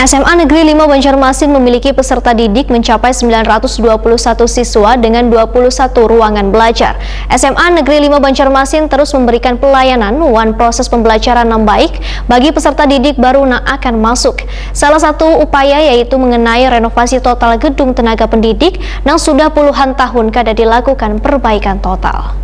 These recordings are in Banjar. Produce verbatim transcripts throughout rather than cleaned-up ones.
S M A Negeri lima Banjarmasin memiliki peserta didik mencapai sembilan ratus dua puluh satu siswa dengan dua puluh satu ruangan belajar. S M A Negeri lima Banjarmasin terus memberikan pelayanan wan proses pembelajaran nang baik bagi peserta didik baru nang akan masuk. Salah satu upaya yaitu mengenai renovasi total gedung tenaga pendidik nang sudah puluhan tahun kada dilakukan perbaikan total.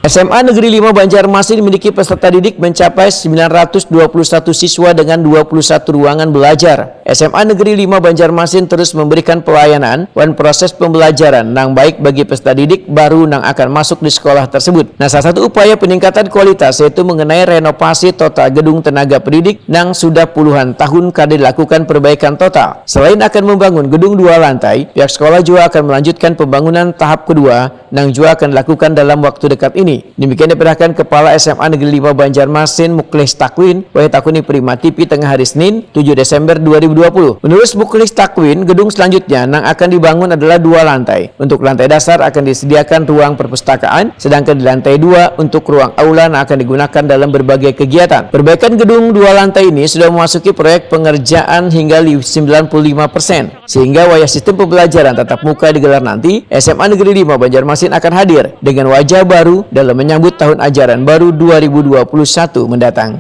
S M A Negeri lima Banjarmasin memiliki peserta didik mencapai sembilan ratus dua puluh satu siswa dengan dua puluh satu ruangan belajar. S M A Negeri lima Banjarmasin terus memberikan pelayanan wan proses pembelajaran nang baik bagi peserta didik baru nang akan masuk di sekolah tersebut. Nah, salah satu upaya peningkatan kualitas yaitu mengenai renovasi total gedung tenaga pendidik nang sudah puluhan tahun kada dilakukan perbaikan total. Selain akan membangun gedung dua lantai, pihak sekolah juga akan melanjutkan pembangunan tahap kedua nang jua akan dilakukan dalam waktu dekat ini. Demikian dipindahkan Kepala S M A Negeri lima Banjarmasin Muklis Takwin, wayah takuni Prima T V tengah hari Senin, tujuh Desember dua ribu dua puluh. Menurut Muklis Takwin, gedung selanjutnya nang akan dibangun adalah dua lantai. Untuk lantai dasar akan disediakan ruang perpustakaan, sedangkan di lantai dua untuk ruang aula nang akan digunakan dalam berbagai kegiatan. Perbaikan gedung dua lantai ini sudah memasuki proyek pengerjaan hingga sembilan puluh lima persen. Sehingga wayah sistem pembelajaran tatap muka digelar nanti, S M A Negeri lima Banjarmasin akan hadir dengan wajah baru dalam menyambut tahun ajaran baru dua ribu dua puluh satu mendatang.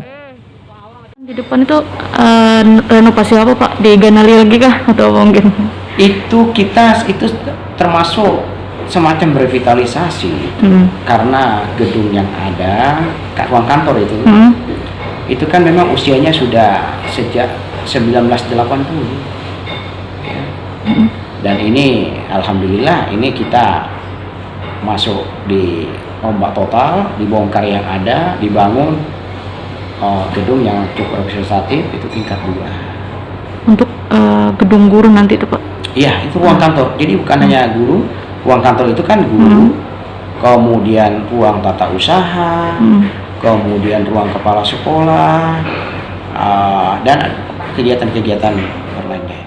Di depan itu uh, renovasi apa Pak? Diganali lagi kah atau apa mungkin? Itu kita itu termasuk semacam revitalisasi hmm. Karena gedung yang ada, ruang kantor itu, hmm. Itu kan memang usianya sudah sejak sembilan belas delapan puluh. Dan ini alhamdulillah ini kita masuk di ombak total, dibongkar yang ada, dibangun uh, gedung yang cukup representatif itu tingkat dua. Untuk uh, gedung guru nanti itu Pak? Iya, itu ruang kantor. Jadi bukan hmm. Hanya guru, ruang kantor itu kan guru, hmm. Kemudian ruang tata usaha, hmm. Kemudian ruang kepala sekolah, uh, dan kegiatan-kegiatan lainnya.